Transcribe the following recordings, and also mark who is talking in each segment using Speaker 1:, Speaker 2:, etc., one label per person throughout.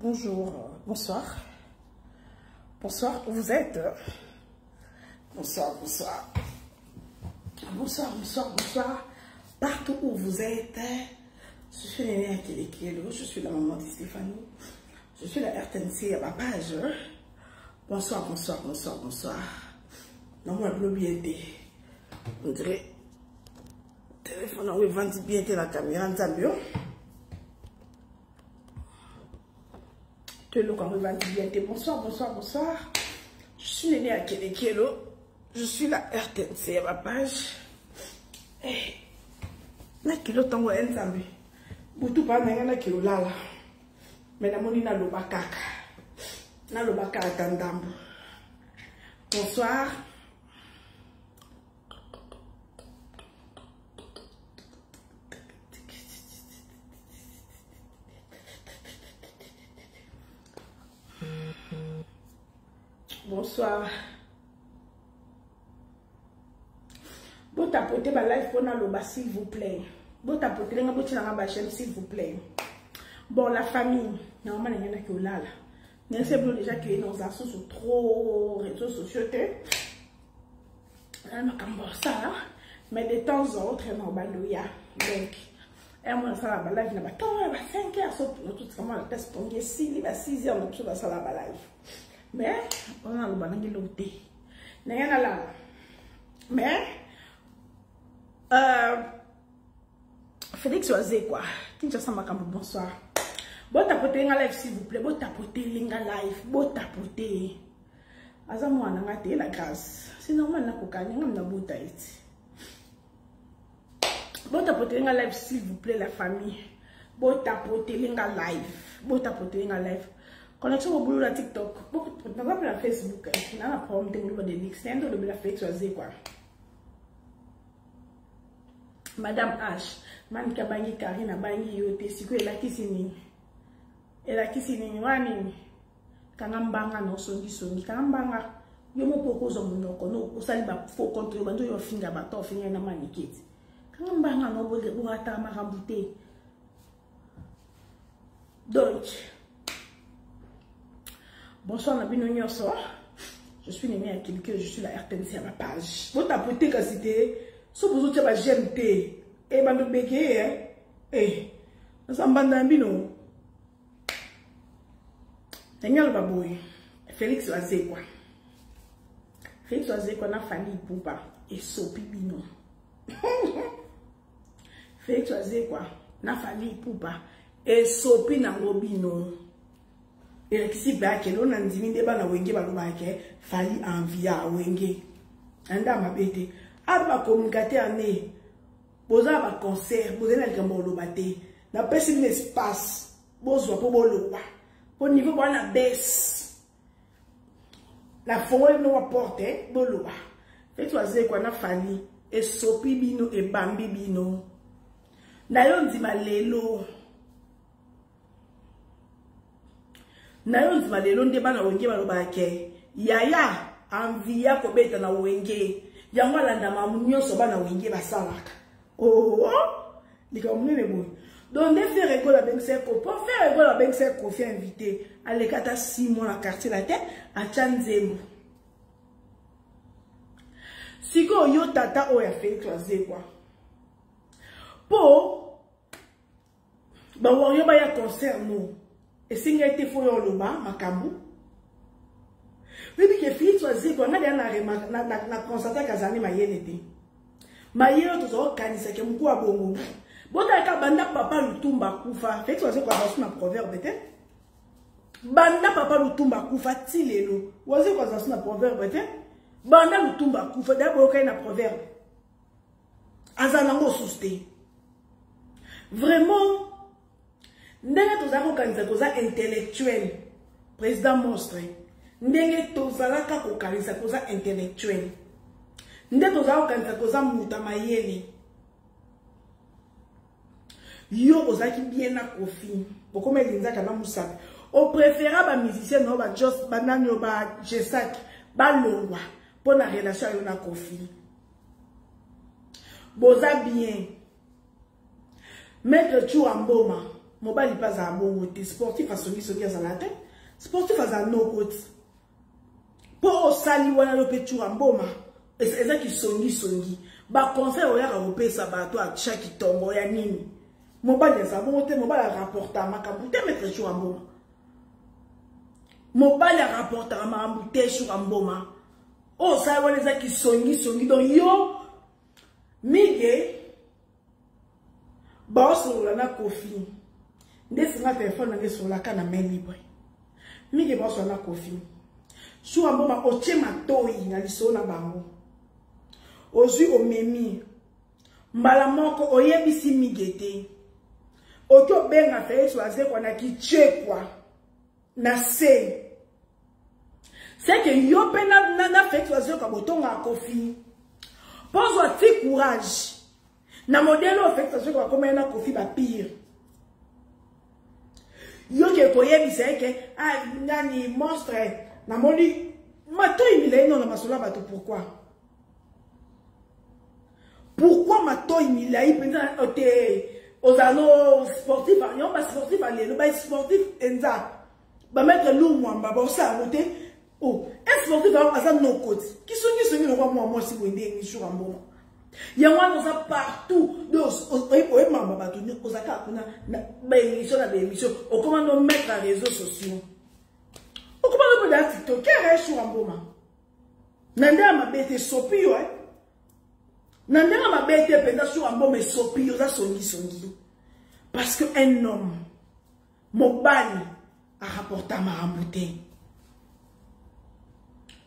Speaker 1: Bonjour, bonsoir. Bonsoir, où vous êtes Bonsoir, bonsoir. Bonsoir, bonsoir, bonsoir. Partout où vous êtes, je suis Néné Akelekelo, je suis la maman de Stéphanie. Je suis la RTNC à ma page. Bonsoir, bonsoir, bonsoir, bonsoir. Non, moi, je bien On dirait téléphone yango evandi bien te na caméra nzambe yo to eloko yango evandi bien te bonsoir bonsoir bonsoir je suis nene ya kelekelo je suis la rtnc ya bapage eh, na kilo ntango ya nzambe butu pa na ngai nakilo lala me namoni naloba kaka naloba kaka ata ndambo bonsoir Bonsoir. Botapote ba live pona loba s'il vous plaît. Botapote nga botina nga ba j'aime s'il vous plaît. Bon la famille, normalement nga na ki olala. Nayebisa bino déjà que naza susu trop réseaux sociaux te. Na makambo osala, mais de temps en autre na obanda oya. Donc, un mois nasala ba live na ba temps ya ba 5 heures so totika mwa na test tongi esili ba 6 heures na biso nasala ba live. Mais wana naloba nangi eloko te. Ndenge nalala. Mais euh, Félix Wazekwa, Kinshasa Makambo, bonsoir. Botapote nga live s'il vous plaît, botapote nga live, botapote. Aza mwana nga te la grâce. C'est normal na kokani nga na bota eti. Botapote nga live s'il vous plaît la famille. Botapote nga live, botapote nga live. Connexion mobulu na TikTok, botapote na Facebook, na na problème te mobulu de mix, na ndo lobela Félix Wazekwa. Madame H, Manika abangi Karine abangi yo te sikoyo elakisi nini? Elakisi nini? Wana nini? Kanga mbanga na osongi songi, kanga mbanga yo moko okozwa monoko no osali ba faux compte yo bando yo ofinga bato ofinga na maniketi. Kanga mbanga na oborata makambo te. Donc, bonsoir na bino nyonso. Je suis Néné à quelqu'un, je suis la RTNC à ma page. Bon tapoter kasi te, so bozo tia ba j'aime te. Eh bando beke eh. Eh. Naza mbanda na bino. Daniel Baboy, Félix Wazekwa. Félix Wazekwa na Fally Ipupa esopi bino. Félix Wazekwa na Fally Ipupa esopi nango bino. Elakisi bake lo na ndimi nde bana wenge balobaka ke Fally envia wenge. Anda mabe te. Aba ba communicateur ne boza na ba concert, bozali na likambo koloba te. Napesi bino espace bozwa po boloba. Po niveau bwana baisse. Na fongoli bino ba porte boloba. Félix Wazekwa na Fally esopi bino ebambi bino. Na yo ndima lelo. Na yo ndima lelo nde bana wenge balobaka ke yaya envie kobeta na wenge. Yango alanda mamu nyonso bana wenge basalaka. Oh, likambo monene boye. Donc nde Ferre Gola abengisa ye po Ferre Gola abengisa ye Koffi invité aleka ata 6 mois na quartier la te atya nzembo. Sikoyo yo tata oyo ya Félix Wazekwa po ba warrior baya concert no esengi ete fo yo oloba makambo oyebi ke Félix Wazekwa nga deya na, na, na constataka azali mayele te. Mayele oyo tozala kokanisa ke mokuwa bongo botalaka banda papa Lutumba akufa Félix Wazekwa aza na proverbe te. Banda papa Lutumba akufa ti lelo Wazekwa aza na proverbe te. Banda Lutumba akufa da boyokai na proverbe aza nango susu te. Vraiment ndenge tozalaka kokanisa koza intellectuel président monstre, ndenge tozalaka kokanisa koza intellectuel, nde tozalaka kokanisa koza moto ya mayele. Yo ozalaki bien na Koffi, bokoma elinzaka na Musapi, o préféra ba musicien na yo ba Jos banani yo ba Jesak balongwa mpo na relation ya yo na Koffi. Boza bien. Maître Chua Mboma, Mobali mpe azala bongo te. Sportif asongisongi azala te. Sportif azala noko ti. Mpo osali wana yo mpe Tshoura Mboma eza kisongisongi. Baconseil oyaka kopesa bato atya kitongo ya nini? Mobali azala bongo te. Mobali arapportaka makambo te, maître Tshoura Mboma. Mobali arapportaka makambo te, Tshoura Mboma. Oyo osali wana eza kisongisongi. Donc yo Mige baosolola na Kofi nde singa telefone nanga esololaka na main libre. Mige baosolola na Kofi, Tshoura Mboma otie matoi na lisolo na bango, ozwi omemi mbala moko, oyebisi Mige te, oki obenga Felix Wazekwa na kichekwa na se seke yo mpe na, na, na Felix Wazekwa botonga Kofi mpo ozwa ti courage na modele oyo Felix Wazekwa bakomaya na Kofi bapire. Yo ke koyebisa ye ke ah, nani monstre namoni matoi milai no na masolo ya bato. Pourquoi matoi milai mpenza te? Ozala no sportif yango, basportif ya lelo, basportif enza bamaître Lu Mwamba baosala yango te. Oh, un sportif yango aza nokoti kisongisongi lokwa mwa mwasi boye ndenge Tshoura Mboma. Yango wana oza partout, donc oyebamba bato, oza kaka kuna na baémission na baémission, okoma no maître ya réseaux sociaux, okoma no mpe da tiktoker. Tshoura Mboma, na ndenge ya mabe te, esopi yo, na ndenge ya mabe te mpenza. Tshoura Mboma, esopi yo, oza songisongi parce que un homme, mobali arapporta makambo te.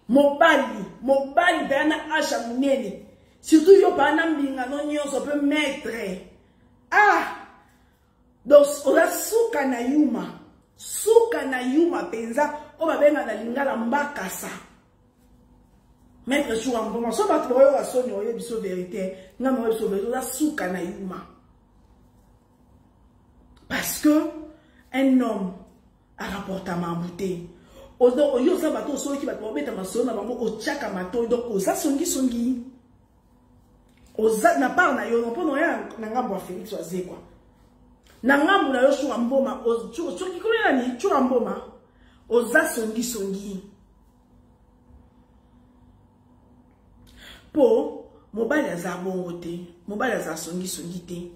Speaker 1: Mobali mpe na age ya monene, surtout yo paa na mbingano nyonso mpe maître. Ah, donc oza suka na yuma, suka na yuma mpenza, oyo babenga na lingala mbakasa. Maître Tshoura Mboma, so bato baoyoka soni, oyebi biso vérité, nga na oyebi biso vérité, oza suka na yuma parce que un homme arapporta makambo te. Oyo oza bato, osoki bato babeta masolo na bango, otiaka matoi, donc oza songisongi. Oza na part na yo mpo na na ngambo ya Félix Wazekwa, na ngambo na yo Tshoura Mboma, soki kuna nani Tshoura Mboma, oza songisongi mpo mobali aza bongo te. Mobali aza songisongi te.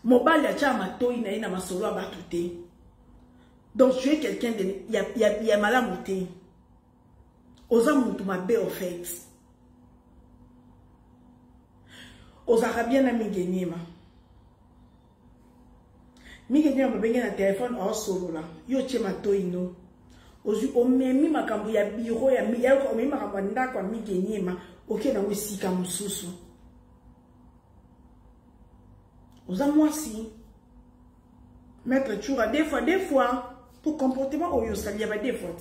Speaker 1: Mobali atya matoi na ye na masolo ya bato te. Donc tu es quelqu'un de ya malamu te, oza mutu mabe. Au fait, ozalaka bien na Mige Niema. Mige Niema babenge na telefone, aosolola, yo otie matoi no, ozwi omemi makambo ya biro ya, omemi makambo ya ndako ya Mige Niema, oke nango esika mosusu. Oza mwasi, maître Tshoura, deux fois, deux fois pour comportement oyo osali ya ba deux fois.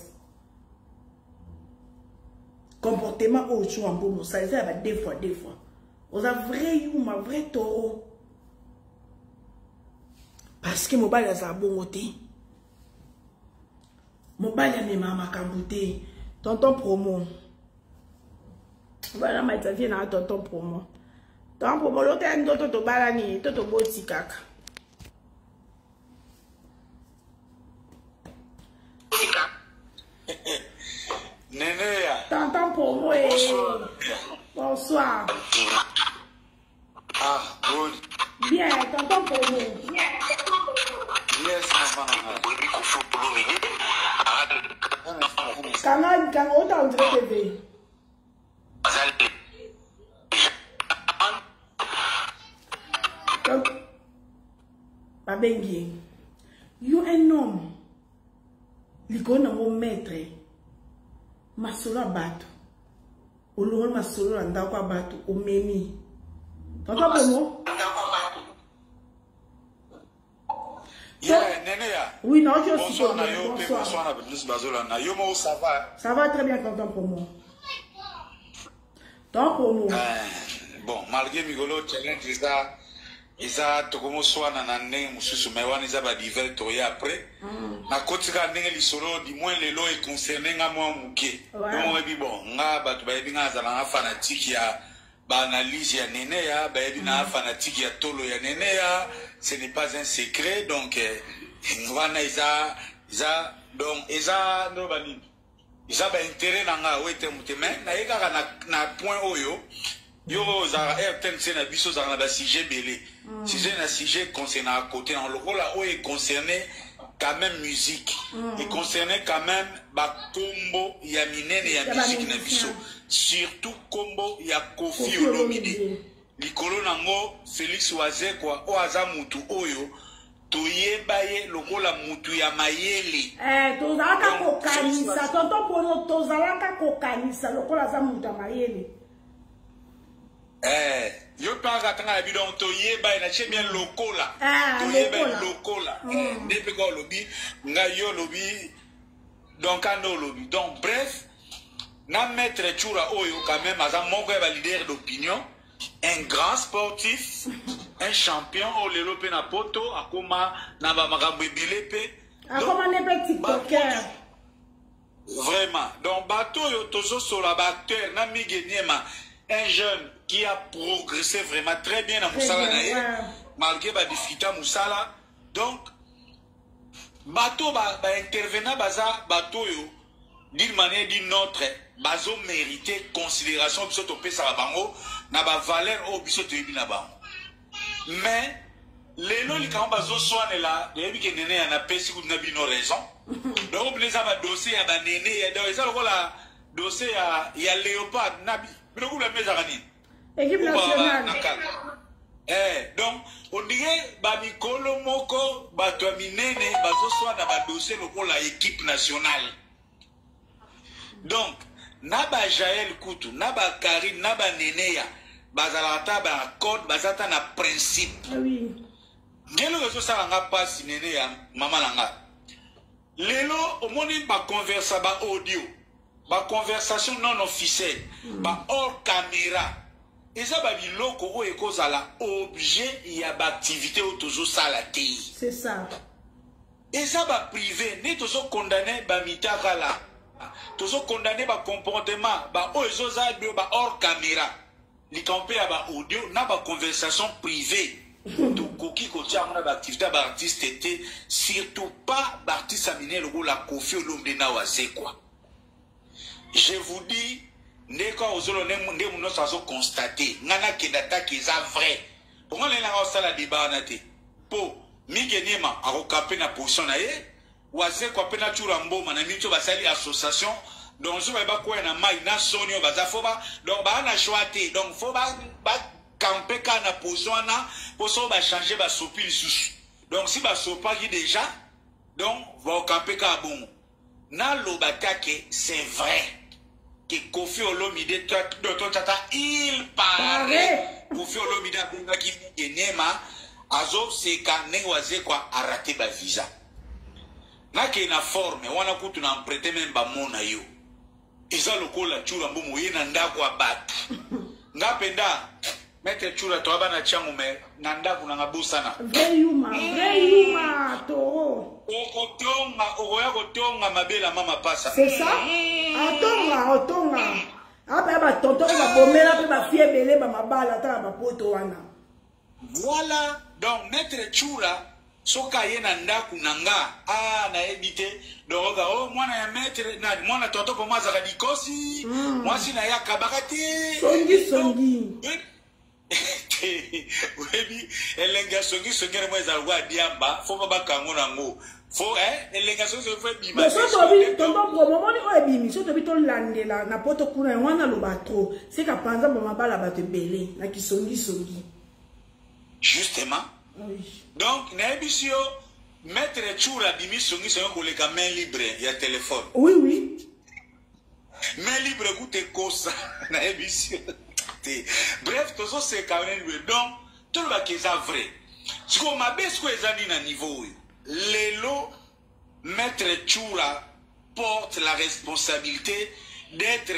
Speaker 1: Comportement oyo Tshoura Mboma osali eza ya ba deux fois, deux fois. Oza vrai yuma, vrai taureau, parce que mobali azala bongo te. Mobali amemaka makambo te. Tonton Promo, bana maita vie na tonton Promo. Tonton Promo, lota ya ndoto, tobalani to toboti kaka.
Speaker 2: Neneya.
Speaker 1: Tonton Promo, eh. Bonsoir.
Speaker 2: Ah, good.
Speaker 1: Bien, tonton Promo.
Speaker 2: Yes, mama.
Speaker 1: Kanga kanga ota on dirait TV. Donc, babengi yo un homme likolo nango maître masolo ya bato, olongoli masolo na ndako ya bato, omemi. Tonton Promo.
Speaker 2: Yeah, Neneya.
Speaker 1: Oui, non, je
Speaker 2: Bonsoir na yo pe bonsoir na bato nyonso bazolanda. Yo moko, ça va?
Speaker 1: Ça va très bien, tonton Promo. Tonton Promo.
Speaker 2: Euh, bon, malgré mikolo challenge eza tokomoswana na ndenge mosusu, mais wana eza badivers, toya après. Nakoti kaka ndenge lisolo, du moins lelo econcerne nga mwa moke. Yo oyebi, bon, nga bato bayebi nga, nazala nga fanatique ya Baanalyse ya Neneya, bayebi na fanatique ya tolo ya Neneya, ce n'est pas un secret. Donc wana eza eza donc eza ndoba nini, eza baintérêt na nga oyo ete mote. Mais naye kaka na point oyo, yo ozalaka RTNC na biso, ozalaka na basujet ebele, sujet na sujet concernant côté na lokola oyo econcerne quand même musique, econcerne quand même bakombo ya minene ya musique na biso, surtout kombo ya Kofi Olomide. Likolo nango Félix Wazekwa oyo aza mutu oyo toyeba ye lokola mutu ya mayele.
Speaker 1: Tozalaka kokanisa, tonton Pono, tozalaka kokanisa lokola aza mutu ya mayele.
Speaker 2: Yo mpe kaka tanga na bino, toyeba ye, natie bien lokola toyeba ye lokola nde mpe kaka olobi ngai, yo olobi, donc ande olobi. Donc bref, na maître Tshura oyo quand même aza moko ya baleader d'opinion, un grand sportif, un champion oyo lelo mpe na poto akóma na bamakambo ebele mpe.
Speaker 1: Akóma nde mpe tiktoker.
Speaker 2: Vraiment. Donc bato oyo tozosola, baacteur na Mige Niema, un jeune qui a progressé vraiment très bien na mosala na ye malgré badifficulté ya mosala. Donc bato baintervenant baza bato oyo d'une manière d'une autre bazomérite considération biso topesaka bango na bavaleur oyo biso toyebi na bango. Mais lelo likambo bazoswanela, nayebi ke Nene ya napesi kutu na bino raison. Donc bino eza badossier ya banene ya, donc eza lokola dossier ya Léopard na bino kuna bino ezalaka nini?
Speaker 1: Équipe nationale.
Speaker 2: Donc on dirait bamikolo moko, bato ya minene bazoswana badossier lokola équipe nationale. Donc na bajael kutu, na bakarine, na baneneya, bazalaka ata bacode, baza ata na principe. Ngelo oyo ezosala nga mpasi, nene ya mama na nga, lelo omoni baconversa, baaudio, baconversation non officielle, ba hors caméra, eza babiloko oyo ekozala objet ya baactivité oyo tozosala te.
Speaker 1: C'est ça.
Speaker 2: Eza baprivé nde tozokondane bamitakala, tozokondane bacomportement baoyo ezoza bio ba hors caméra. Likambo mpe ya baaudio na baconversation privé, tokoki kotia yango na baactivité ya baartiste te, surtout pas baartiste ya minene lokola Kofi Olomide na Wazekwa. Je vous dis, ndeko ozolo nde mu nyonso azoconstate ngai nakende ataki eza vrai pongo nalelanga osala débat wana te, mpo Mige Niema akokampe na position na ye, Wazekwa mpe na Tsura Mboma na miniti oyo basali association. Donc so baye bakwea na mai na soni oyo baza fo ba, donc baa na choix te. Donc fo bakampe kaka na position wana, mpo so bachange basopi lisusu. Donc si basopaki déjà, donc baokampe kaka bongo. Naloba take, c'est vrai que Kofi Olomide totata, il paraît Kofi Olomide abengaki Mige Niema, azoseka ndenge Wazekwa arate bavisa. Nakei na forme wana kutu na emprunte meme bamona yo, eza lokola Tsura Mbomo oye na ndako ya bato. Nga mpenza maître Tsura, toya bana tiango me na ndako nanga bosana.
Speaker 1: Vrai yuma, vrai yuma, toro.
Speaker 2: Okotonga, okoya kotonga mabela mama pasa.
Speaker 1: C'est ça, atonga, otonga apa batonton oyo babomela mpe bafie ebele bamabala ata na bapoto wana.
Speaker 2: Voilà. Donc maître Tsura soki aye na ndako na nga, a nayebi te. Donc oka o mwana ya maître nani, mwana tonton pomo azalaka likosi, mwasi na ye akabaka te.
Speaker 1: Songi songi.
Speaker 2: Oyebi elenge ya songi songi ene mo ezala lokola diamba, fo bakango nango, fo elenge ya songi songi fo ebima.
Speaker 1: So tobi, tonton Promo, omoni oyo ebimi, so tobi tolandela na poto kuna yango wana, aloba trop seka panza bamabala bato ebele na kisongisongi.
Speaker 2: Justement. Donc nayebisi yo, maître Tsura abimi songisongi koleka main libre ya telefone. Main libre kuta ekosa, nayebisi yo te. Bref, tozoseka main libre. Donc tolobaki eza vrai. Sikoyo mabe sikoyo eza nini na niveau oyo? Lelo maître Tsura porte la responsabilité d'être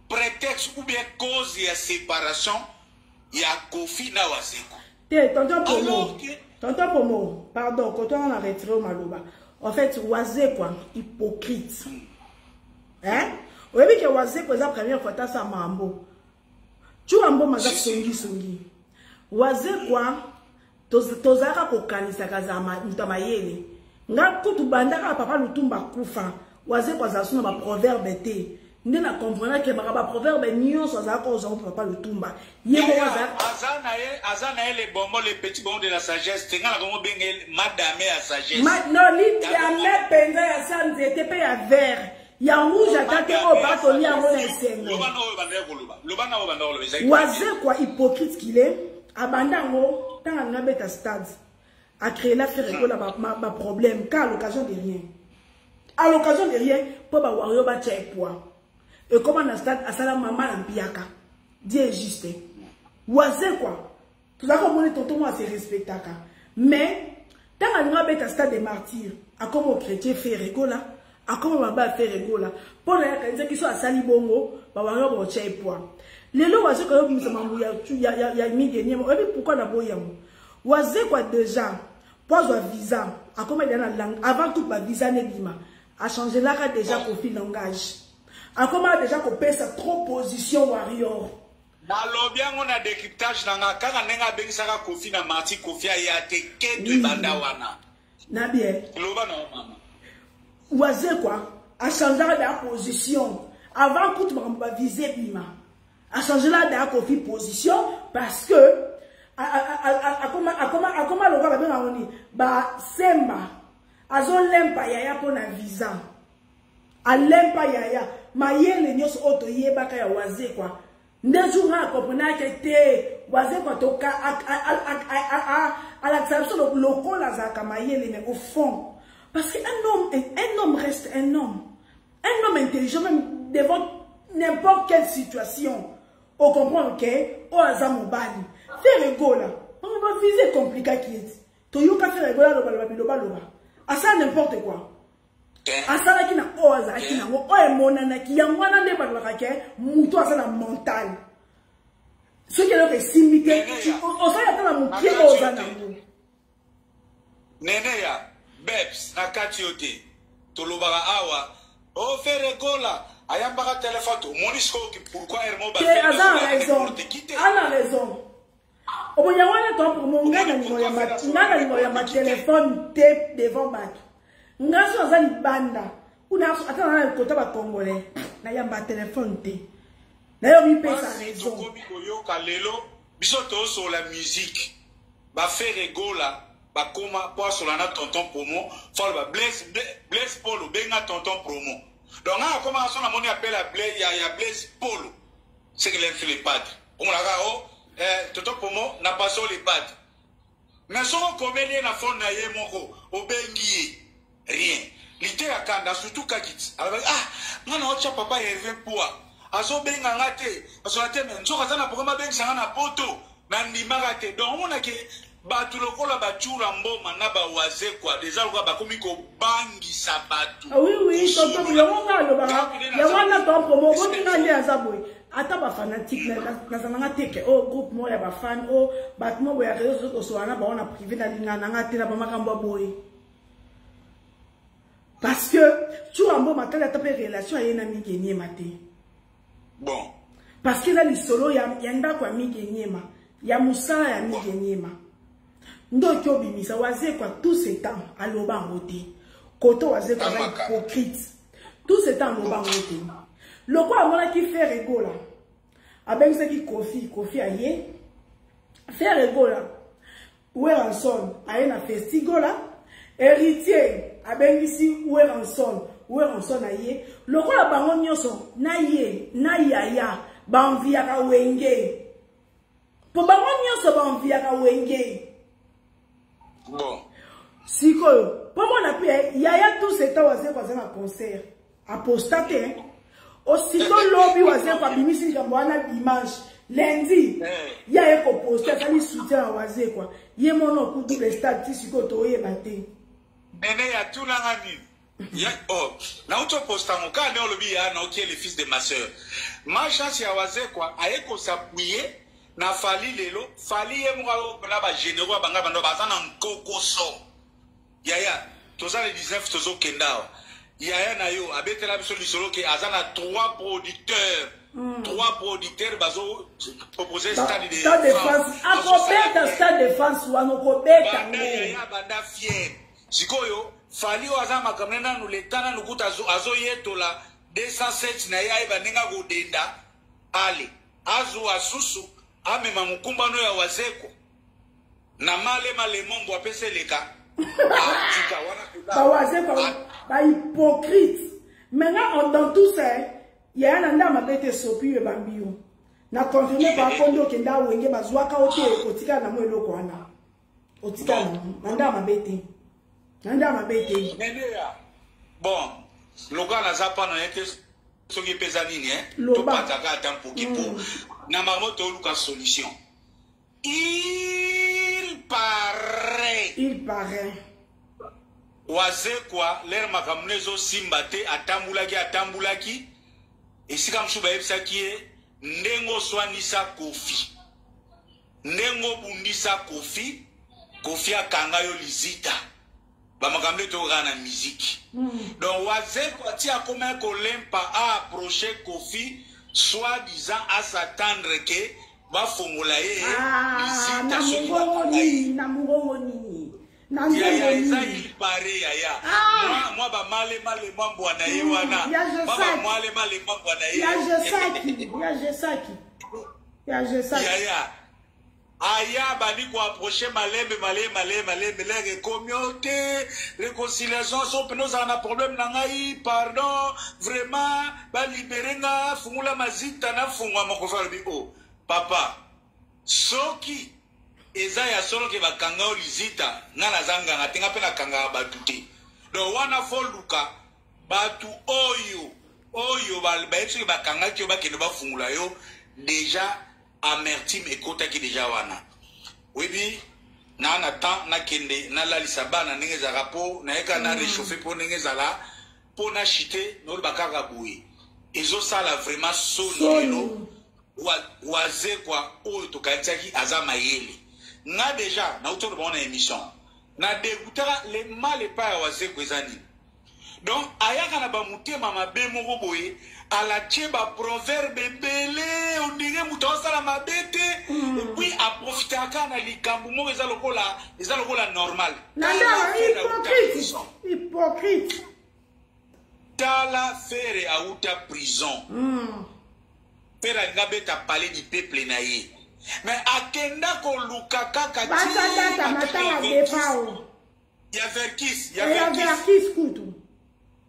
Speaker 2: prétexte ou bien cause ya séparation ya Kofi na Wazekwa.
Speaker 1: Te, tonton Pomo, tonton Pomo, pardon, koto wana na retire maloba. En fait, Wazekwa hypocrite, hein. Oyebi ke Wazekwa eza première fois tasa mambo. Tshoura Mboma aza songi songi. Wazekwa tozalaka kokanisaka azala moto ya mayele. Nga kutu banda kaka papa Lutumba akufa, Wazekwa azala so na ba proverbe te. Nde na comprendre ke baka ba proverbe nyonso azalaka kozwa ngo papa Lutumba. Ye moko azala
Speaker 2: aza na ye aza na ye le bonbon le petit bonbon de la sagesse te nga na kongo benge madame ya sagesse.
Speaker 1: Ma, no lidame penza ya sa nzete pe ya vert. Ya rouge ata te oyo batolia yango na esengo. Wazekwa hypocrite qu'il est, abanda yango ntango alingi abeta stade acréela Ferre Gola baproblème car à l'occasion de rien, à l'occasion de rien, mpo bawario batya ye poids ekoma na stade asala mama na mpiaka. Dieu est juste. Wazekwa tozalaka omoni tonton moko ase respectaka, mais ntango alingi abeta stade de martyr akoma ochrétien Ferre Gola, akoma maba Ferre Gola mpo na ye akanisaki so asali bongo bawario baotya ye poids. Lelo Wazekwa ayobimisa mambo ya Migue Niema. Oyebi pourquoi naboyi yango? Wazekwa déjà mpo azwa visa akoma deja na langue avant tout bavisa nebima, achangelaka déjà Kofi langage, akoma déjà kopesa trop position warrior.
Speaker 2: Nalobi yango na décryptage na nga kaka ndenge abengisaka Kofi na Marti, Kofi aya te keto ebanda wana.
Speaker 1: Na bien.
Speaker 2: Loba na mama.
Speaker 1: Wazekwa achangeaka deja position avant kutu makambo bavise ebima, achangela deja Kofi position parce que akoma lokola babengango nini, basemba azolempa yaya mpo na visa, alempa yaya mayele nyonso oyo toyebaka ya Wazekwa. Nde jour nga akomprenaki te Wazekwa toka alakisa biso lokola azalaka mayele, mais au fond, parce que un homme reste un homme, un homme intelligent même devant n'importe quelle situation on comprend ke oyo aza mobali. Ferre Gola bango bavise compliquaki ete toyoka Ferre Gola alobaloba bilobaloba, asala n'importe quoi, asalaki na oyo azalaki nango oyo emonanaki. Yango wana nde balobaka ke moto aza na mental, soki eloko esimbi te, osali ata na mokie oyo oza nango.
Speaker 2: Nene ya Bebs, na kati yo te, tolobaka awa o Ferre Gola ayambaka telefone, tomoni sikoyo pourquoi Hermo.
Speaker 1: Te, aza na raison, ana raison. Omoni yango wana to ngai na lingo ya matelefone te devant bato. Ngai so aza libanda kuna, ata na kota bacongolais, nayamba telefone te, nayo mipesa raison.
Speaker 2: Tokomi koyoka lelo biso tosola musique, baFerre Gola bakoma mpo asola na tonton Promo, falo ba Blaise, Blaise Polo, benga tonton Promo. Donc nga akoma so namoni appel ya Blaise Polo, c'est que l'infile le padre omonaka o tonton Promo na paso le padre. Mais soki okomeli ye na phone na ye moko, obengi ye, rien. Lite ya kanda surtout kakiti alobaki: "Ah, nga na otya papa Herve Poa azobenga nga te, asola te, mais nzoka aza na programme abengisa nga na poto, nandimaka te." Donc omonake bato lokola baTshoura Mboma na baWazekwa eza lokola bakomi kobangisa bato.
Speaker 1: Ah oui, tonton, yango nga alobaka yango wana. Ton Promo, omoni nga nde aza boye, ata bafanatike nazalanga te ke o groupe moko ya bafan o bato moko boye ya réseau sociaux tosola na bango na privé, nalingana nanga te na bamakambo ya boye, parce que Tshoura Mboma tali ata mpe relation aye na Migue Niema te.
Speaker 2: Bon.
Speaker 1: Parce que eza lisolo ya ndako ya Migue Niema, ya mosala ya Migue Niema. Ndoki obimisa Wazekwa tout ce temps aloba yango te. Koto Wazekwa aza hypocrite, tout ce temps aloba yango te. Lokola amonaki Ferre Gola abengisaki Kofi, Kofi aye, Ferre Gola, Werrason aye na Festigola, Héritier abengisi Werrason, Werrason aye. Lokola bango nyonso na ye na yaya baenviaka Wenge, mpo bango nyonso baenviaka Wenge.
Speaker 2: Bon.
Speaker 1: Sikoyo mpo mona mpe yaya tout ce temps Wazekwa aza na concert, aposta te. Aussitôt lobi Wazekwa abimisi likambo wana dimanche, lundi ye aye koposte, asali soutien ya Wazekwa ye mono ku double stade. Ti sikoyo toyeba te.
Speaker 2: Nene ya tunanga nini ya, oh, nauti oposta ngo kaka nde olobi ya naoki le fils de ma sœur ma chance ya Wazekwa aye kos'appuyer na Fally. Lelo Fally ye moko na bagénéraux ya banga bando baza na nkokoso. Yaya, toza le 19, tozokenda awa. Yaya na yo abetela biso lisolo ke aza na trois producteurs. Trois producteurs bazo proposer Stade de
Speaker 1: Stade de France. Akobeta Stade de France wana, okobeta.
Speaker 2: Banda yaya, banda fier. Sikoyo Fally oyo aza makambo ne nanu leta nanu kuta azoyetola 207 na ye, ayeba ndenge akodenda ale azwa susu amema mokumbano ya Wazeko na malema lemombo apesa eleka atika wana.
Speaker 1: Bawazeko bahypocrite. Maintenant, dans tout ça, yaya na nda mabe te, sopi yo ebambi yo na confirme pa kondo okenda Wenge, bazwaka yo te, otikala na mo eloko wana, otikala na nda mabe te, na nda mabe te.
Speaker 2: Neneya, bon, lokola naza pana ye te, soki mpe eza nini,
Speaker 1: Loba.
Speaker 2: Topanzaka ata mpoki mpo na bango, toluka solution. Il paraît,
Speaker 1: Il paraît.
Speaker 2: Wazekwa lere makambo no ezosimba te, atambulaki atambulaki esika mosusu, bayebisaki ye ndenge oswanisa Kofi, ndenge obundisa Kofi, Kofi akanga yo lizita, bamakambo nde tokokaka na miziki. Donc Wazekwa ti akomaki kolempa aapproche Kofi, soi disant as'attendre ke bafongola ye
Speaker 1: Ah,
Speaker 2: lizita
Speaker 1: na
Speaker 2: soki
Speaker 1: mongongo
Speaker 2: bakanga ye.
Speaker 1: nini? Na mongongo nini? Na
Speaker 2: Yaya,
Speaker 1: nzembo
Speaker 2: eza
Speaker 1: nini?
Speaker 2: il paraît, yaya.
Speaker 1: Ah!
Speaker 2: Mwa bamale mwa mbwa na ye wana.
Speaker 1: Ya
Speaker 2: Mwa
Speaker 1: Jesaki.
Speaker 2: bamwale male mwa mbwa na ye.
Speaker 1: Ya Jesaki, ya Jesaki, ya Jesaki.
Speaker 2: Yaya, aya bali koapproche malembe malembe malembe malembe, lere ekomi o te réconciliation, so mpena ozala na problème na ngai, pardon, vraiment balibere nga, fungula mazita nafungwa. Mokofi alobi: o papa, soki eza ya solo ke bakanga yo lizita, nga naza nganga te, nga mpe nakangaka bato te. Donc wana fo luka bato oyo bayebi soki bakangaki yo, bakende bafungula yo. Déjà amertume ekotaki déjà wana. Oyebi na temps nakende nalalisa bana ndenge ezalaka, mpo nayeka na réchauffe, mpo ndenge ezala, mpo na chite. Noloba kaka boye, ezosala vraiment soni.
Speaker 1: Soni.
Speaker 2: Lelo Wazekwa oyo tokanisaki aza mayele, nga déjà nauti oloba na émission na degutaka le mal epai ya Wazekwa eza nini. Donc ayaka na bamotema mabe moko boye, alatie baproverbe ebele, ondire moto aosala mabe te, et puis aprofitaka na likambo moko eza lokola normal.
Speaker 1: Na nda
Speaker 2: Tala Ferre auta
Speaker 1: hypocrite.
Speaker 2: prison.
Speaker 1: Hypocrite.
Speaker 2: Tala Ferre auta prison. Ferre alingi abeta Palais du Peuple na ye, mais akenda koluka kaka ti
Speaker 1: Basatata matala depao.
Speaker 2: Ya Verkis, ya
Speaker 1: Ya
Speaker 2: Verkis.
Speaker 1: Verkis kutu.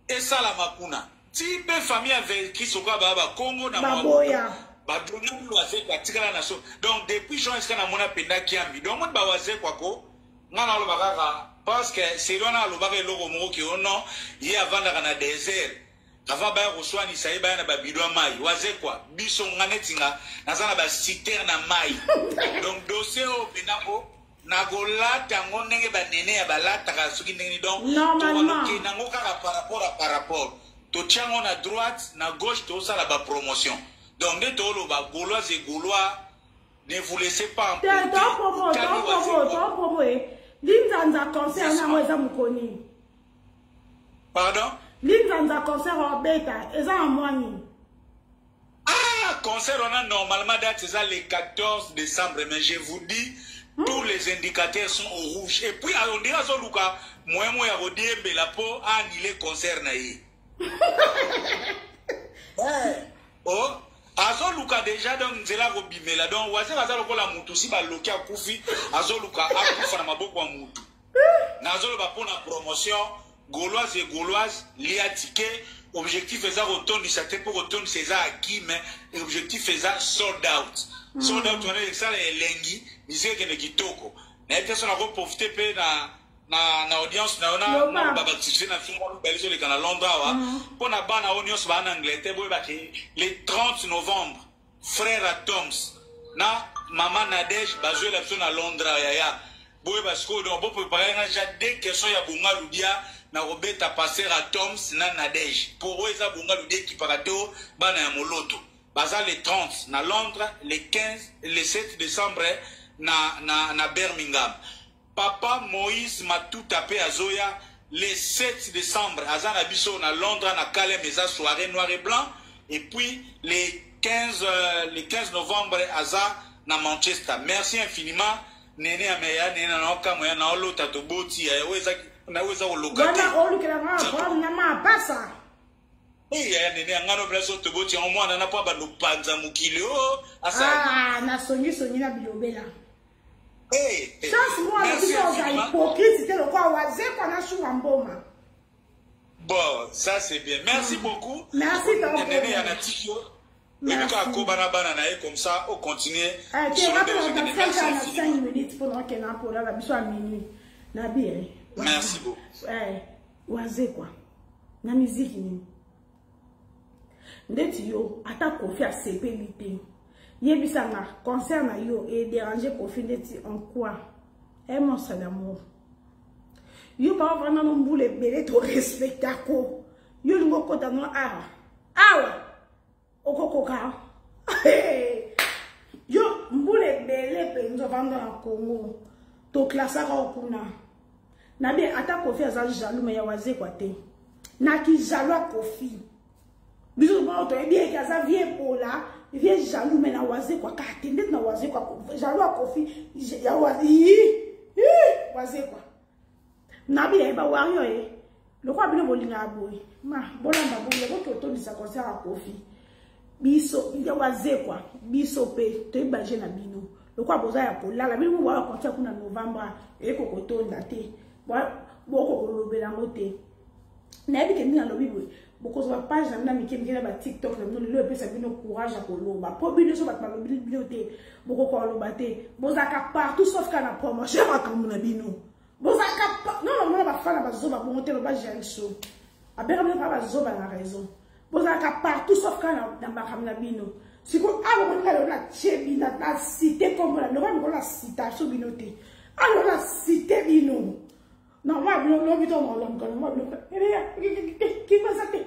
Speaker 2: Esalama kuna ti mpe famille ya Verkis okoya baya bakongo na
Speaker 1: Baboya.
Speaker 2: Badoni Wazekwa atikala na so. Donc depuis juin esika namona mpenza kiambi. Donc moni bawazekwa ko nga na aloba kaka parce que seri wana alobaka eloko moko ke o non, ye avandaka na désert avant baya koswanisa ye, baya na babido ya mai. Wazekwa, biso nga neti nga naza na baciterne na mai. Donc dossier oyo mpenza o nakolata yango ndenge banene ya balataka soki ndenge nini. Donc
Speaker 1: Normalement.
Speaker 2: tokende yango kaka par rapport à par rapport, totia yango na droite, na gauche, tozosala bapromotion. Donc nde tooloba, Gaulois et Gaulois, ne vous laissez pas
Speaker 1: te
Speaker 2: emporter.
Speaker 1: Topromo.
Speaker 2: Tali
Speaker 1: Topromo.
Speaker 2: Wazekwa.
Speaker 1: Topromo e Linzanza concert nango eza mokoni.
Speaker 2: Pardon?
Speaker 1: Linzanza concert obeta eza na mwa nini?
Speaker 2: Ah, concert wana normalement date eza le 14 décembre, mais je vous dis, tous les indicateurs sont au rouge. Et puis on dirait azoluka moyen mo ya kodiembela mpo annuler concert na ye. Oh, azoluka déjà donc nzela kobimela. Donc Wazekwa aza lokola mutu si baloki akufi, azoluka akufa na maboko ya mutu. Nazoloba mpo na promotion, Gauloise et Gauloise, lia ticket. Objectif eza kotondisa te, mpo kotondisa eza acquis, mais objectif eza sold out. Sold out wana esala elengi, misiki ekende kitoko. Nayebi te so nakoprofite mpe na audience na yo na
Speaker 1: Loba.
Speaker 2: na baactivité na biso moko mibale ezoleka na Londres awa, mpo na bana oyo nyonso baa na Angleterre. Boyebake le 30 novembre, frère Atoms na mama Nadege bazwela biso na Londres. Yaya, boyeba sikoyo, donc boprépare nga déjà deux questions ya Bonga Ludia na kobeta passer Atoms na Nadege, po oyo eza Bonga Ludia ekipaka te. O bana ya moloto baza le 30 na Londres, le 15, le 7 décembre na Birmingham. Papa Moïse Matuta mpe azoya le 7 décembre, aza na biso na Londres na Kalem, eza soirée noir et blanc. Et puis le 15 le 15 novembre aza na Manchester. Merci infiniment Nene ya meya nene na okamwa ya na olota toboti ya oyo eza na oyo eza koloka te.
Speaker 1: Wana olukela nga problème na mapasa.
Speaker 2: Eh ya nene ya ngano place toboti yango mwana na po abando panza mokili o asali.
Speaker 1: Ah na songi songi na bilobela.
Speaker 2: Eh, eh.
Speaker 1: Chance mwana biso oza hypocrite te lokola wazekwa na shuwa mboma.
Speaker 2: Bon, ça c'est bien. Merci beaucoup.
Speaker 1: Merci tonton.
Speaker 2: Nene ya natiki yo.
Speaker 1: Merci.
Speaker 2: Oyebi kaka koba na bana na ye comme ça o continuer.
Speaker 1: Eh, te nga mpe na na 5 minutes mpo na okende na polala biso ya minuit na bien.
Speaker 2: Merci beaucoup.
Speaker 1: Eh, wazekwa na miziki nini ndeti yo ata kofi asepeli te yebisa nga concert na yo ederange kofi ndeti en quoi un monstre d'amour yo papa vraiment no mbula ebele to respectako yo olingi okota no awa awa okokoka yo mbula ebele mpenza ovanda na congo toklasaka o kuna na bien ata kofi aza jaloux me ya wazekwa te na kijaloux ya kofi biso moko toyebi eke aza vie epola vie jaloux me na wazekwa kaka te ndeti na wazekwa jaloux ya kofi ya wazekwa na bi yeba wario ye lokola bino bolingaka boye ma bolamba boye boki otondisa concert ya kofi biso ya wazekwa biso mpe toyebi baje na bino lokola boza ya kolala bino moko concert kuna novembre eko kotonda te boko kolobela yango te nayebi ke ndenge nalobi boye bokozwa bapage na bino ya mike mike na batiktok na bino lelo epesa bino courage ya koloba mpo bino so bato balobi bino te bokoka koloba te bozalaka partout sauf kaka na promotion ya makambo na bino bozalaka non non non bafana bazoba bongo te loba jael show abengaka bino kaka bazoba na raison bozalaka partout sauf kaka na makambo na bino sikoyo awa bomoninga lelo natie bino na cite kombo na bino kaka mikolo na citation bino te awa na cite bino na mwa bino lobi to molamuka na mwa bino kingasa te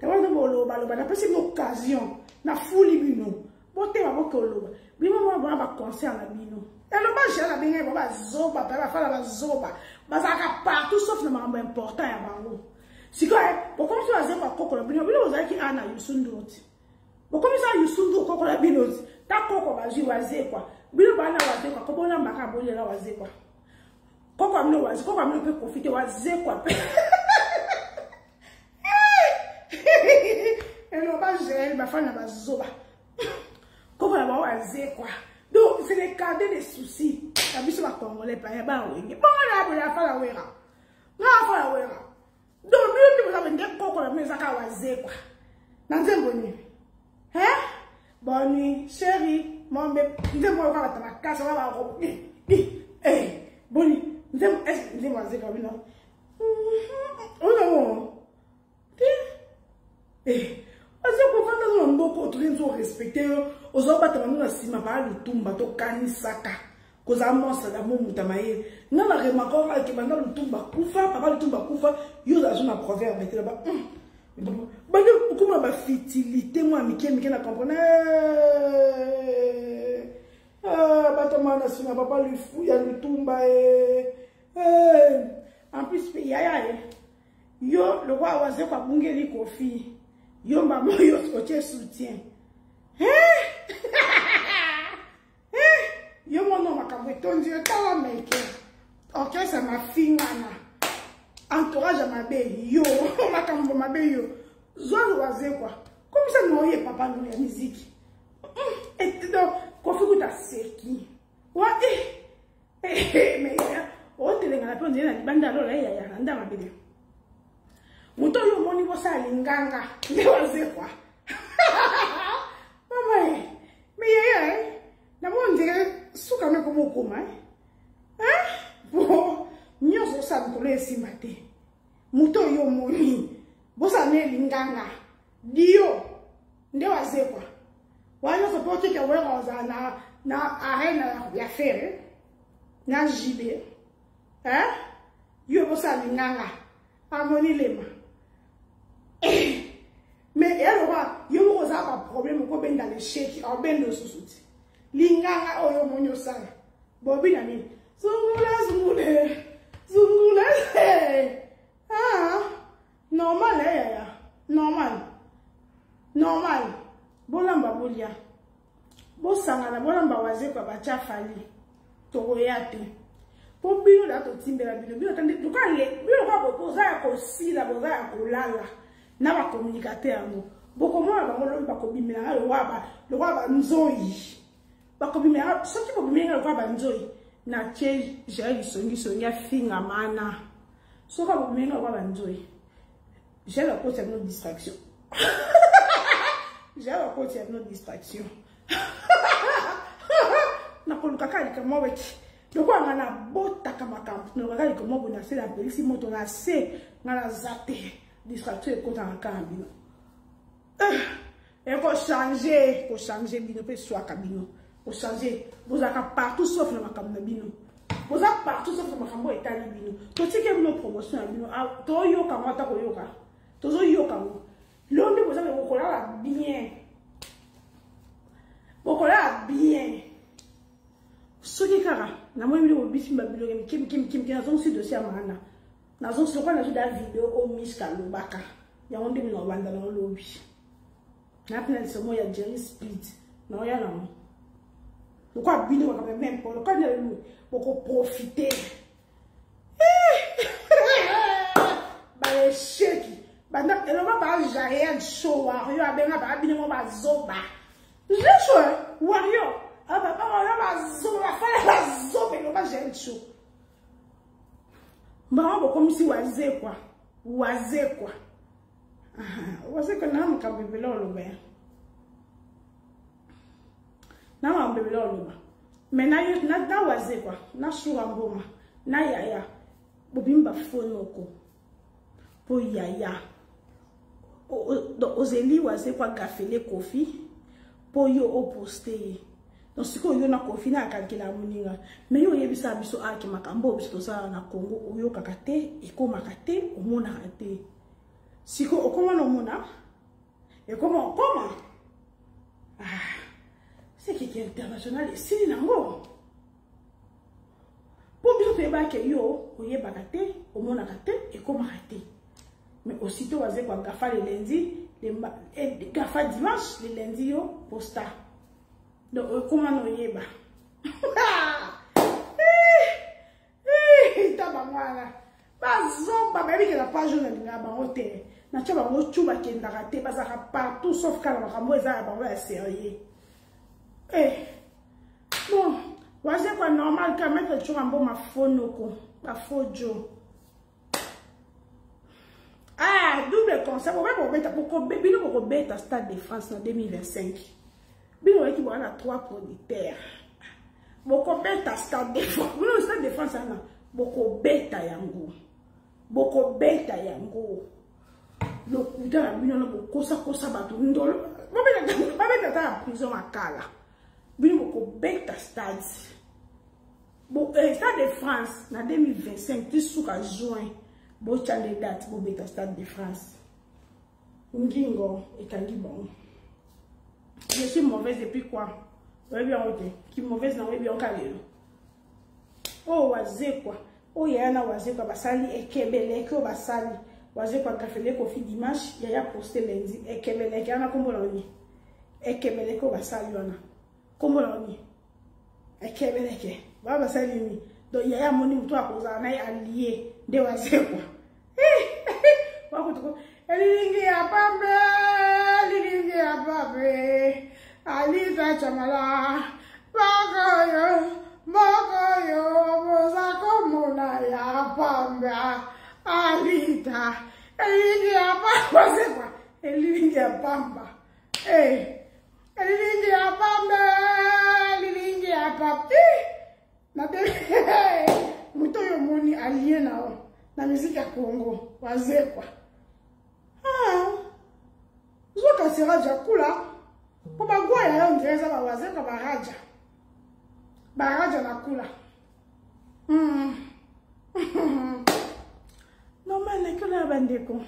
Speaker 1: tabana bolobaloba napesi bino occasion nafuli bino botema boke oloba bino mwa bona baconcert na bino eloba gel abengaki bango bazoba mpe bafala bazoba bazalaka partout sauf na makambo important ya bango sikoyo bokomisi bazeko akokola bino bino bozalaki a na yusundur ti bokomisa yusundu okokola bino ti ta koko bazwi wazekwa bino bana wazekwa kobolambaka bolela wazekwa koko ya bino wazi koko ya bino mpe kofi te wazekwa mpe eloba jael bafani na bazoba koko na bango wazekwa donc c'est le cadet des soucis na biso bacongolais paya bawenge bongo na boye afala wera nga afala wera donc bino nde boza nde koko na bino eza kaka wazekwa na nzembo nini hein bonne nuit chérie mombe nzembo oyo kaka bato makasi oyo bako eh boni nzembo est nzembo wazekwa bino oyo te eh aza kovanda na mboka otoki nzo respecte yo oza obatama no na nsima baa lutumba tokanisaka kozala monstre d'amour moto ya mayele nga na remarque oko ake banda lutumba kufa papa lutumba kufa yo ozala so na proverbe te loba bandi okoma bafitilité mwa mike mike na comprendre eh, batama na nsima papa ya lutumba e eh. en plus mpe yaya e yo lokola wazeko abungeli kofi yo mama oyo otie soutien Eh, yo mona makambo etondi yo tala meke orchestre mafingana entourage ya mabe yo makambo mabe yo zwa wazekwa komisa noye papa no ya miziki hmm, donc kofi kuta seki wa eh, eh, eh mais otelengana mpe ondele na libanda lola eyaya na ndanga bele moto oyo omoni bosala linganga nde wazekwa mama ye me yaya eh, namoni ndenge suka no ekoma okoma eh? po nyonso osala mikolo esimba te moto oyo omoni bosala ne linganga dio nde wazekwa wana nyonso mpo otike wera ozala na, na arena ya fere na jibe eh? yo bosala linganga amoni lema mais eloba yo moko oza baproblème okobenda lesheki obenda osusu ti linganga oyo omoni osala bobi na nini zungula zungule zungula ah, normal eh, yaya normal normal. Bolamba bolia. Bosangana bolamba wazekwa batya Fally. Tokoya te. Po bino da totimbela bino bino tande lokola bino lokola boza ya kosila boza ya kolala na ba communicateur yango. Bokomona bango lobi bakobimela nga lokola lokola banzoyi. Bakobimela nga soki bobimeli nga lokola banzoyi na tie Jael songi songi afinga mana. Soki bobimeli nga lokola banzoyi. Jael akotisa bino distraction. Jael akotisa bino distraction. Nakoluka kaka likambo weki. Lokola nga nabotaka makambo, nalukaka kaka likambo boye na se napelisi moto na se nga naza te. Distraction ekotaka kaka bino. Ekochange, kochange bino mpe swaka bino. Kochange, bozalaka partout sauf na makambo na bino. Boza partout sauf na makambo etali bino. Totiki bino promotion ya bino. Toyoka ngo ata koyoka. Tozoyoka ngo. Lelo nde boza bokolala bien. Bokolala bien. Soki kaka namoni bino bobisi babiloko mike mike mike mike nazongisi dossier ya mana. Nazongisi lokola nazwi da video oyo Miska alobaka. Yango nde bino obanda na olobi. Na pena lisomo ya Jerry Speed. Na oya nango. Lokola bino makambo ya même po lokola nde bokoprofite. Baesheki. Banda eloba ba Jael show wario abenga ba bino mo bazoba. Je show wario. Aba ba ba bazoba fala bazoba eloba Jael show. Bango bokomisi wazekwa. Wazekwa. Wazekwa na makambo ebele oloba ya. Na makambo ebele oloba. Mais na na wazekwa, na shura mboma, na yaya bobimi bafonoko. Po yaya ozeli wazekwa gafele Kofi po yo oposte ye. Donc sikoyo yo na Kofi na akalkela moninga. Mais yo oyebisa biso ake makambo biso tosala na Congo oyokaka te, ekomaka te, omonaka te. Sikoyo okoma na omona, ekoma okoma. Ah, c'est qui est international esili nango. Po biso toyebaka yo oyebaka te, omonaka te, ekomaka te. Mais aussitôt wazekwa gafa le lundi, le gafa dimanche, le lundi yo posta. Donc okoma na oyeba. Taba mwana. Bazoba bayebi ke na page oyo nalingaka bango te. Natia bango tchou bakendaka te, bazalaka partout sauf kala makambo eza ya bango ya sérieux. Eh. Bon, wazekwa normal ka maître tchou mboma fonoko, ba fojo. Ah, double concert, bobeta bino bokobeta Stade de France en 2025. Bino oyaki bwana 3 producteurs. Bokobeta Stade de France. Bino Stade de France ana bokobeta yango. Bokobeta yango. Lokuta na bino na bokosa kosa bato ndolo. Babeta ta prison makala. Bino bokobeta stade. Bon, Stade de France na 2025 ti suka juin. Botia les dates bobeta Stade de France. Ngingo ekangi bon. Je suis mauvaise depuis quoi? Oyebi yango te. Ki mauvaise na oyebi yango kalelo. Oh wazekwa. Oh yaya na wazekwa basali ekebeleke oyo basali. Wazekwa gafele Kofi dimanche, yaya poste lundi. Ekebeleke ana kombo na oni. Ekebeleke oyo basali wana. Kombo na oni. Ekebeleke. Ba basali ni. Donc yaya moni mutu akozala na ye allié nde wazekwa. Wakutuko elilingi ya pambe, elilingi ya pambe. Alita chamala bakoyo, bakoyo boza komona ya pambe. Alita elilingi ya pamba wazekwa. Elilingi ya pamba. Eh. Elilingi ya pambe, elilingi ya pambe. Na te muto yo moni allié na o na musique ya Congo wazekwa. Ah. Zoka sera jakula. Po bagwa ya yo ndreza ba wazekwa ba raja. Ba raja na kula. Normal na kula bandeko.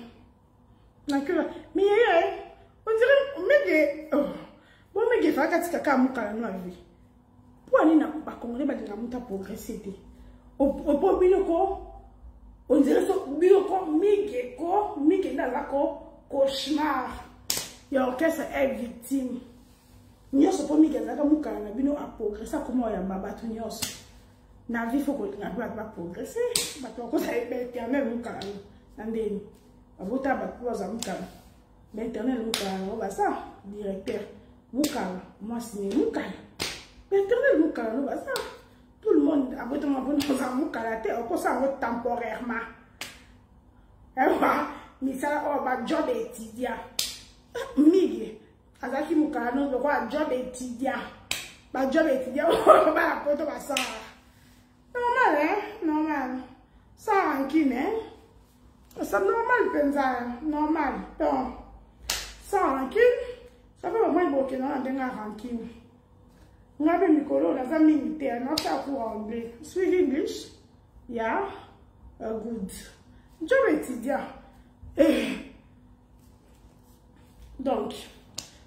Speaker 1: Na kula. Mais yeye, on dirait mege oh. Bon mege fa katika ka mukala no avi. Po nini na ba Congolais balinga muta progresser te. Opo biloko on dirait so biloko mige ko mige nda la ko cauchemar. Ya orchestre est victime. Nyonso mpo mingi azalaka mokala na bino aprogresse akoma oyamba bato nyonso na vie fo kolinga mpe bato baprogresse bato bakozala baéternel mokala yo na ndeni babota bato mpo bazwa mokala baéternel mokala yango baza directeur mokala mwasi ne mokala baéternel mokala no baza tout le monde abotama mpona kozala mokala te okosala yango temporairement ewa misala oyo bajob étudiant mingi azalaki mokala no lokola job étudiant bajob étudiant oyo bana poto basalaka normal hein normal sans rancune hein c'est normal mpenza normal donc sans rancune ça fait bamoi bokenda na ndenge ya rancune nga mpe mikolo naza mingi te nasala cours anglais speak english ya yeah. Good job étudiant eh. Donc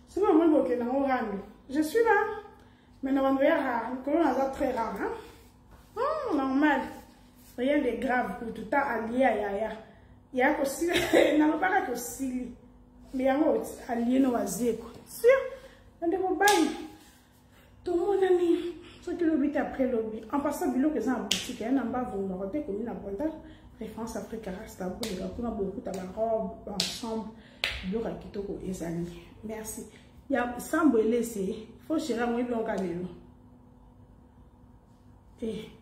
Speaker 1: soki bamoni bokende yango rando, je suis là, mais na bando ya rare mikolo naza très rare hein? Normal, rien de grave. Kutu ta alie ya yaya ya kosili, nalobaka kosili, mais yango alie no bazeko sur nde mobali. Tomonani soki lobi te, après lobi. En passant, biloko eza na boutique ya na mbavu moko te, komi na pointage Référence Africa Rasta. Boleka kuna, bokuta barobe ensemble, biloko ya kitoko ezali. Merci ya sambo elese fo chéri yango ebilonka lelo. Eh.